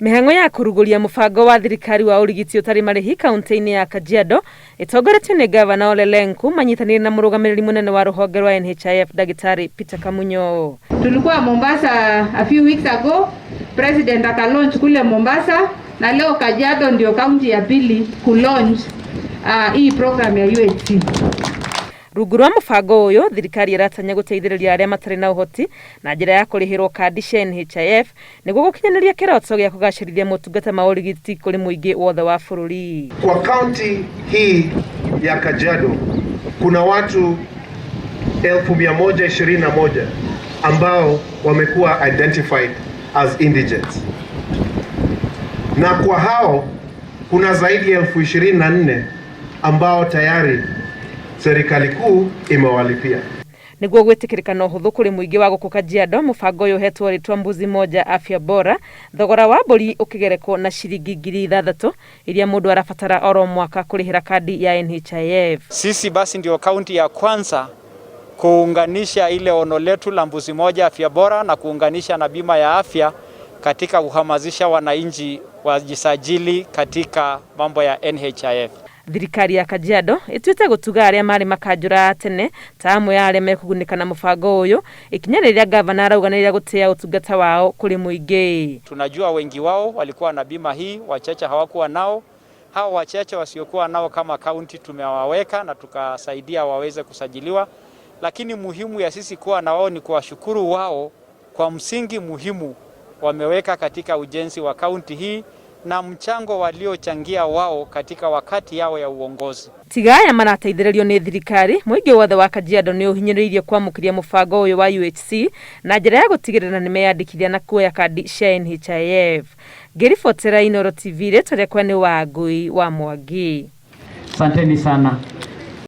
Mĩhang'o ya kũrugũria mũbango wa thirikari wa ũrigiti ũtarĩ marĩhi kaunti-inĩ ya Kajiado ĩtongoretio nĩ Gavana Ole Lenku manyitanĩire na mũrũgamĩrĩri mũnene wa rũhonge rwa NHIF Ndagĩtarĩ Peter Kamunyo. Tulikuwa Mombasa a few weeks ago, president aka launch kule Mombasa, na leo Kajiado ndio kaunti ya pili ku launch hii program ya UHC. Rungu rwa mũbango ũyũ, thirikari ĩratanya gũteithĩrĩria arĩa matarĩ na ũhoti na njĩra ya kũrĩhĩrwo kandi cia NHIF nĩguo gũkinyanĩria kĩroto gĩa kũgacĩrithia motungata ma ũrigiti kũrĩ mũingĩ wothe wa bũrũri. Kwa kaunti hii ya Kajiado kuna watu 121,000 ambao wamekuwa identified as indigents, na kwa hao kuna zaidi ya 24,000 ambao tayari serikali kuu imewalipia. Nĩguo gwĩtĩkĩrĩka na ũhũthũ kũrĩ mũingĩ wa gũkũ Kajiado, mũbango ũyũ ũhetwo rĩtwa Mbuzi Moja Afya Bora, thogora wa mbũri ũkĩgerekwo na ciringi 6,000 iria mũndũ arabatara oro mwaka kũrĩhĩra kandi ya NHIF. Sisi basi ndio kaunti ya kwanza kuunganisha ile ono letu la Mbuzi Moja Afya Bora na kuunganisha na bima ya afya katika kuhamasisha wananchi wajisajili katika mambo ya NHIF. Thirikari ya Kajiado ĩtuĩte gũtuga arĩa marĩ makanjũra tene ta amwe a arĩa mekũgunĩka na mũbango ũyũ, ikinya rĩrĩa gavana arauga nĩ rĩa gũtĩa ũtungata wao kũrĩ mũingĩ. Tunajua wengi wao walikuwa na bima hii, wachache hawakuwa nao. Hao wachache wasiokuwa nao kama kaunti tumewaweka na tukasaidia waweze kusajiliwa, lakini muhimu ya sisi kuwa na wao ni kuwashukuru wao kwa msingi muhimu wameweka katika ujenzi wa kaunti hii na mchango waliochangia wao katika wakati yao ya uongozi. Tiga aya marateithĩrĩrio nĩ thirikari, mũingĩ wothe wa Kajiado nĩ ũhinyĩrĩirio kwamũkĩria mũbango ũyũ wa UHC na njĩra ya gũtigĩrĩra nĩ meyandĩkithia na kuoya kandi cia NHIF. Ngĩribotera Inooro TV, rĩtwa rĩakwa nĩ Wangui wa Mwangi. Asanteni sana.